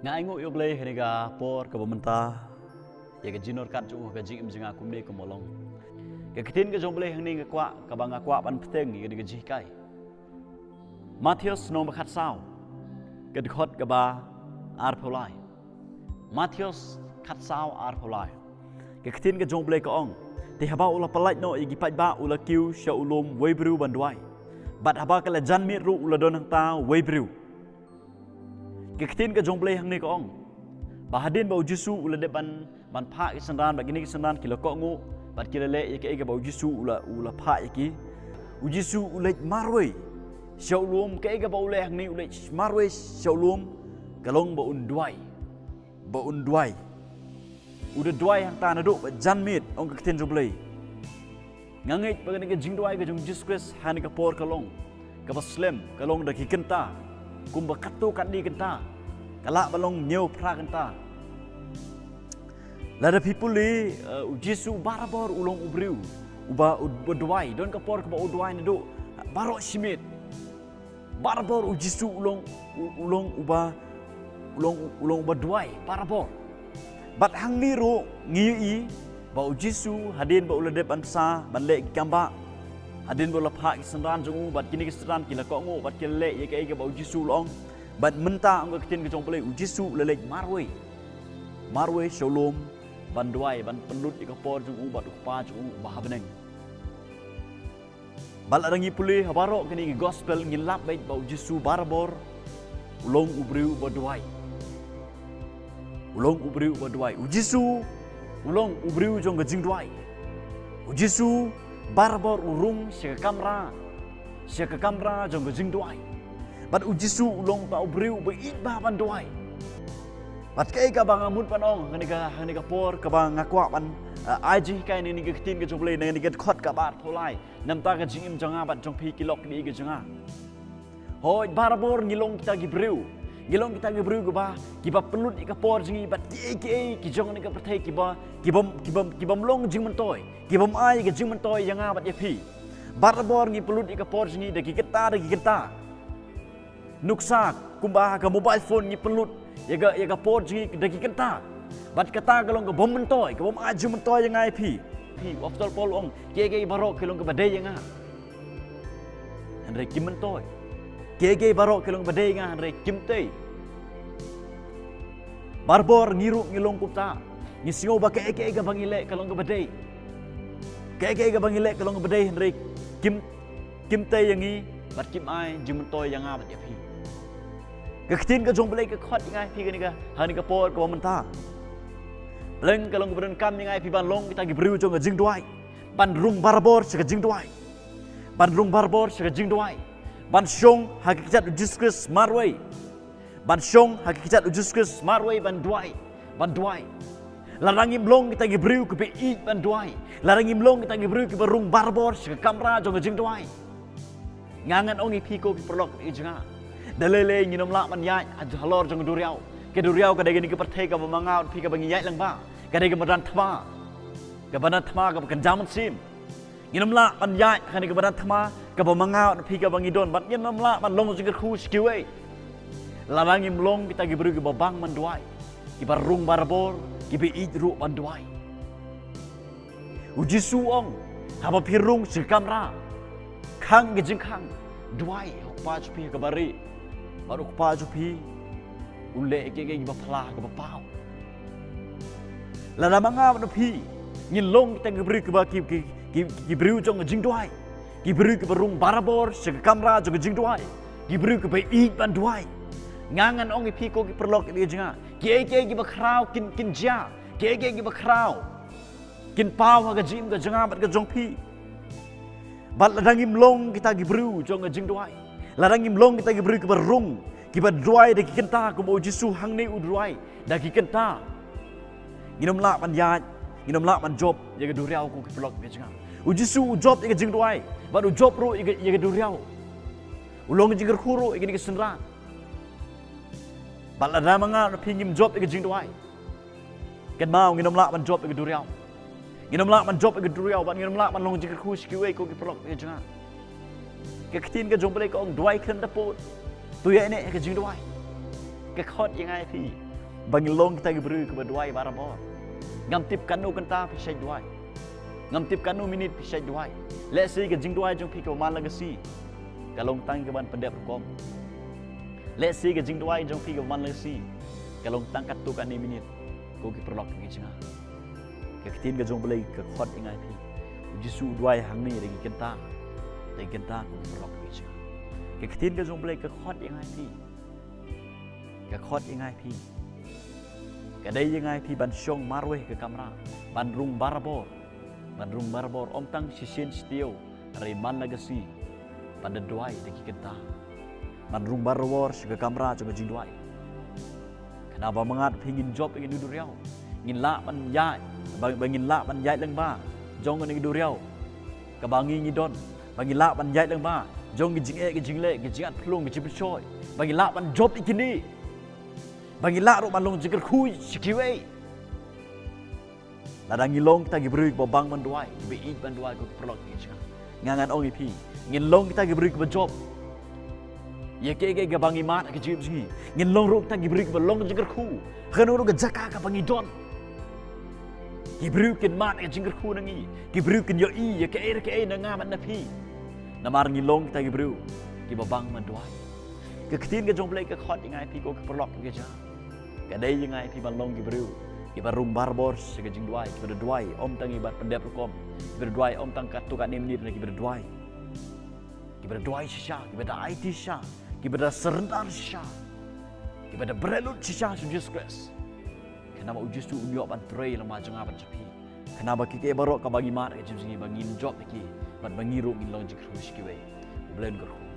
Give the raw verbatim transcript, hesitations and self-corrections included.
Nga ainguh ïa U Blei ha kane ka por kaba mynta, ïa ka jingïoh kat jong u ha ka jingim jong nga kumne kumba long. Ka ktien ka jong U Blei hangne nga kwah, kaba nga kwah ban bteng ïa kane ka jinghikai. Mathaios lynnong ba khatsaw, ka dkhot kaba arphew lai. Mathaios khatsaw arphew lai. Ka ktien ka jong U Blei ka ong: Te haba u la pyllait noh ïa ki paidbah, u la kiew sha u lum uwei u briew ban duwai. Bad haba ka la jan miet ruh, u la don hangta uwei u briew. Ka ktien ka jong U Blei hangne ka ong ba hadien ba U Jisu u la dep ban, ban phah ki synran, bad kine ki synran ki la kohnguh, bad ki la leh ïa kaei kaba U Jisu u la, u la phah ïa ki, U Jisu u leit marwei sha u lum. Kaei kaba u leh hangne, u leit marwei sha u lum, ka long ba un duwai. Ba un duwai. U da duwai hangta naduh ba jan miet, ong ka ktien jong U Blei. Nga ngeit ba kane ka jingduwai ka jong U Jisu Khrist ha kane ka por ka long kaba slem, ka long da ki kynta, kumba katto katne kynta, ka lah ban long hynñiew phra kynta. Lada phi pule, eh, U Jisu barabor u long u briew uba, uba duwai. Don ka por kaba u duwai naduh baroh shi miet. Barabor U Jisu u long, u, u long uba, u long, u long uba duwai barabor. Bad hangne ruh ngi ïohi ba U Jisu hadien ba u la dep ban sa ban leh ki kambah, hadien ba u la phah ki synran jong u, bad kine ki synran ki la kohnguh, bad ki la leh ïa kaei kaba U Jisu u la ong. Bad mynta, ong ka ktien ka jong U Blei, U Jisu u la leit marwei, marwei sha u lum ban duwai, ban pynlut ïa ka por jong u bad U Kpa jong u uba ha bneng. Bad lada ngi pule ha baroh kine ki gospel, ngin lap beit ba U Jisu barabor u long u briew uba duwai. U long u briew uba duwai. U Jisu u long u briew jong ka jingduwai. U Jisu barabor u rung sha ka kamra, sha ka kamra jong ka jingduwai. Bad U Jisu u long uta u briew uba ïeit bha ban duwai. Bad kaei kaba nga mut ban ong ha kane ka, ha kane ka por kaba nga kwah ban, eh, ai jinghikai na kane ka ktien ka jong U Blei, na kane ka dkhot kaba arphew lai, namar ka jingim jong nga bad jong phi, ki lok kine ki jong nga. Hooid, barabor ngi long kita ki briew, ngi long kita ki briew kiba, kiba pynlut ïa ka por jong ngi bad kiei kiei ki jong kane ka pyrthei, kiba, kiba, kiba, kibym long jingmyntoi, kibym ai ka jingmyntoi ïa nga bad ïa phi. Barabor ngi pynlut ïa ka por jong ngi da ki kynta, da ki kynta. Nuksa kumba ha ka mobile phone ngi pynlut ïa ka, ïa ka por jong ngi da ki kynta. Bad kata ka long kabym myntoi, kabym ai jingmyntoi ïa nga ïa phi. Phi, u Apostol Paul u ong, kiei kiei baroh ki long kiba dei ïa nga, hynrei kim myntoi. Kiei kiei baroh ki long kiba dei ïa nga, hynrei kim tei. Barabor ngi ruh ngi long kumta. Ngi sngew ba kaei kaei kaba ngi leh ka long kaba dei. Kaei kaei kaba ngi leh ka long kaba dei, hynrei kim, kim tei ïa ngi bad kim ai jingmyntoi ïa nga bad ïa phi. Ka ktien ka jong U Blei ka khot ïa nga ïa phi kane ka, ha kane ka por kaba mynta. Pleng ka long kaba donkam ïa nga ïa phi ban long kita ki briew jong ka jingduwai. Ban rung barabor sha ka jingduwai. Ban rung barabor sha ka jingduwai. Ban shong ha ka kjat U Jisu Khrist marwei. Ban shong ha ka kjat U Jisu Khrist marwei ban duwai. Ban duwai. Lada ngim long kita ki briew kiba ïeit ban duwai, lada ngim long kita ki briew kiba rung barabor sha ka kamra jong ka jingduwai, nga ngan ong ïa phi ko ki paralok ki jong nga, da lei lei ngin ym lah ban ïaid ha, halor jong ka duriaw. Ka duriaw ka dei kane ka pyrthei kaba ma nga bad phi kaba ngi ïaid lyngba. Ka dei ka madan thma. Ka madan thma kaba kynja mynsiem. Ngin ym lah ban ïaid ha kane ka madan thma kaba ma nga bad phi kaba ngi don, bad ngin ym lah ban long jingkyrkhu sha kiwei lada ngim long kita ki briew kiba bang ban duwai, kiba rung barabor, kiba ïeit ruh ban duwai. U Jisu u ong, haba phi rung sha ka kamra, khang ka jingkhang, duwai ha U Kpa jong phi ha kaba rieh, bad U Kpa jong phi un leh ïa kiei kiei kiba phylla ha kaba paw. Lada ma nga bad phi ngin long kita ki briew kiba, ki, ki, ki, ki briew jong ka jingduwai, ki briew kiba rung barabor sha ka kamra jong ka jingduwai, ki briew kiba ïeit ban duwai, nga ngan ong ïa phi ko ki paralok ki jong nga, kiei kiei kiba khraw kin, kin jia, kiei kiei kiba khraw kin paw ha ka jingim ka jong nga bad ka jong phi. Bad lada ngim long kita ki briew jong ka jingduwai, lada ngim long kita ki briew kiba rung, kiba duwai da ki kynta kumba U Jisu hangne u duwai da ki kynta, ngin ym lah ban ïaid, ngin ym lah ban jop ïa ka duriaw ko ki paralok ki jong nga. U Jisu u jop ïa ka jingduwai bad u jop ruh ïa ka, ïa ka duriaw. U long jingkyrkhu ruh ïa kine ki synran. Bad lada ma nga bad phi ngim jop ïa ka jingduwai, kynmaw, ngin ym lah ban jop ïa ka duriaw. Ngin ym lah ban jop ïa ka duriaw bad ngin ym lah ban long jingkyrkhu sha kiwei ko ki paralok ki jong nga. Ka ktien ka jong U Blei ka ong, duwai khlem da pud. To ïaineh ha ka jingduwai. Ka khot ïa nga ïa phi, Ba ngin long kita ki briew kiba duwai barabor. Ngam tip katno kynta phi shait duwai. Ngam tip katno minit phi shait duwai. Lehse ka jingduwai jong phi kaba man la ka sngi ka long tang kaban pyndep rukom. Lehse ka jingduwai jong phi kaba man la ka sngi ka long tang katto katne minit. Ko ki paralok ki jingïa, ka ktien ka jong U Blei ka khot ïa nga ïa phi. U Jisu u duwai hangne da ki kynta, da ki kynta, ko ki paralok ki jingïa. Ka ktien ka jong U Blei ka khot ïa nga ïa phi. Ka khot ïa nga ïa phi. Ka dei ïa nga ïa phi ban shong marwei ha ka kamra, ban rung barabor. Ban rung barabor, ym tang shisien shi taïew, hynrei man la ka sngi. Ban da duwai da ki kynta. Ban rung barabor sha ka kamra jong ka jingduwai. Khnang ba ma nga bad phi ngin jop ïa kine ki duriaw. Ngin lah ban ïaid, ba, ba ngin lah ban ïaid lyngba jong kine ki duriaw kaba ngi ngi don. Ba ngin lah ban ïaid lyngba jong ki jingeh, ki jingleh, ki jingat phlung, ki jingpynshoi. Ba ngin lah ban jop ïa kine. Ba ngin lah ruh ban long jingkyrkhu sha kiwei. Lada ngi long kita ki briew kiba bang ban duwai, kiba ïeit ban duwai, ko ki paralok ki jingïa, nga ngan ong ïa phi, ngin long kita ki briew kiba jop ïa kaei kaei kaba ngi mad ha ka jingim jong ngi. Ngin long ruh kita ki briew kiba long jingkyrkhu ha kano kano ka jaka kaba ngi don. Ki briew kin mad ha ka jingkyrkhu na ngi. Ki briew kin ïohi ïa kaei re kaei na nga bad na phi. Namar ngi long kita ki briew kiba bang ban duwai. Ka ktien ka jong U Blei ka khot ïa nga ïa phi, ko ki paralok ki jingïa. Ka dei ïa nga ïa phi ban long ki briew kiba rung barabor sha ka jingduwai, kiba da duwai ym tang ïa bar pyndep rukom, kiba da duwai ym tang katto katne minit, hynrei kiba da duwai, kiba da duwai shisha, kiba da aiti shisha, kiba da surrender shisha, kiba da bret lut shisha sha U Jisu Khrist. Khnang ba U Jisu un ïoh ban trei lyngba jong nga bad jong phi. Khnang ba kiei kiei baroh kaba ngi mad ha ka jingim jong ngi ba ngin jop ïa ki, bad ba ngi ruh ngin long jingkyrkhu sha kiwei. U Blei un kyrkhu.